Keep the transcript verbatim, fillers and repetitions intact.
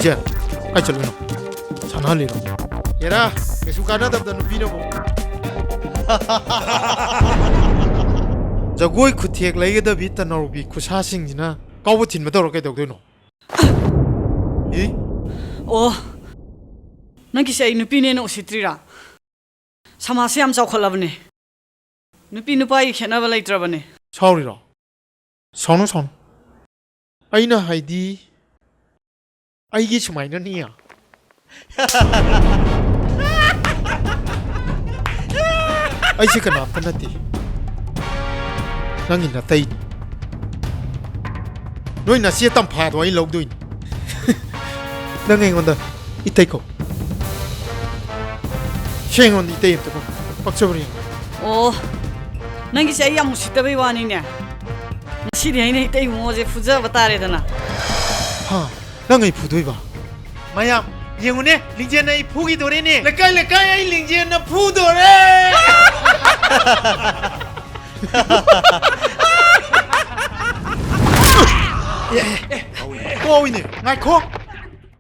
ꯏꯆꯦ, ꯀꯥꯏ ꯆꯠꯂꯨꯏꯅꯣ? ꯁꯥꯟꯅꯍꯜꯂꯤꯔꯣ? ꯍꯦꯔꯥ, ꯀꯩꯁꯨ ꯀꯥꯟꯅꯗꯕꯗ ꯅꯨꯄꯤꯅꯕꯨ꯫ ꯖꯒꯣꯏ ꯈꯨꯊꯦꯛ ꯂꯩꯒꯗꯕꯤ ꯇꯅꯧꯕꯤ ꯈꯨꯁꯥꯁꯤꯡꯁꯤꯅ ꯀꯥꯎꯕ ꯊꯤꯟꯕ ꯇꯧꯔ ꯀꯩꯗꯧꯗꯣꯏꯅꯣ? ꯏ? ꯑꯣ, ꯅꯪꯒꯤꯁꯦ ꯑꯩ ꯅꯨꯄꯤꯅꯦꯅ ꯎꯁꯤꯠꯇ꯭ꯔꯤꯔꯥ? ꯁꯃꯥꯖꯁꯦ ꯌꯥꯝ ꯆꯥꯎꯈꯠꯂꯕꯅꯦ꯫ ꯅꯨꯄꯤ ꯅꯨꯄꯥꯒꯤ ꯈꯦꯠꯅꯕ ꯂꯩꯇ꯭ꯔꯕꯅꯦ꯫ ꯁꯥꯎꯔꯤꯔꯣ? ꯁꯥꯎꯅꯨ, ꯁꯥꯎꯅꯨ꯫ ꯑꯩꯅ ꯍꯥꯏꯗꯤ, ꯑꯩꯒꯤ ꯁꯨꯃꯥꯏꯅꯅꯤ꯫ ꯑꯩꯁꯦ ꯀꯅꯥꯝꯇ ꯅꯠꯇꯦ꯫ ꯅꯪꯒꯤ ꯅꯇꯩꯅꯤ꯫ ꯅꯣꯏ ꯅꯆꯦ ꯇꯝꯐꯥꯗꯣ ꯑꯩ ꯂꯧꯗꯣꯏꯅꯤ꯫ ꯅꯪ ꯑꯩꯉꯣꯟꯗ ꯏꯇꯩ ꯀꯧ꯫ ꯁꯦ, ꯑꯩꯉꯣꯟꯗ ꯏꯇꯩ ꯑꯝꯇ ꯀꯧ꯫ ꯄꯛꯆꯕ꯭ꯔꯥ ꯌꯦꯡꯒꯦ꯫ ꯑꯣ, ꯅꯪꯒꯤꯁꯦ ꯑꯩ ꯌꯥꯝ ꯎꯁꯤꯠꯇꯕꯩ ꯋꯥꯅꯤꯅꯦ꯫ ꯉꯁꯤꯗꯤ ꯑꯩꯅ ꯏꯇꯩ ꯏꯕꯨꯡꯉꯣꯁꯦ ꯐꯨꯖꯕ ꯇꯥꯔꯦꯗꯅ꯫ ꯍꯥ? ꯅꯪ ꯑꯩ ꯐꯨꯗꯣꯏꯕ? ꯃꯌꯥꯝ ꯌꯦꯡꯉꯨꯅꯦ, ꯂꯤꯡꯖꯦꯜꯅ ꯑꯩ ꯐꯨꯈꯤꯗꯣꯔꯦꯅꯦ꯫ ꯂꯩꯀꯥꯏ ꯂꯩꯀꯥꯏ ꯑꯩ ꯂꯤꯡꯖꯦꯜꯅ ꯐꯨꯗꯣꯔꯦ꯫ ꯀꯣ ꯏꯅꯦ, ꯉꯥꯏꯈꯣ꯫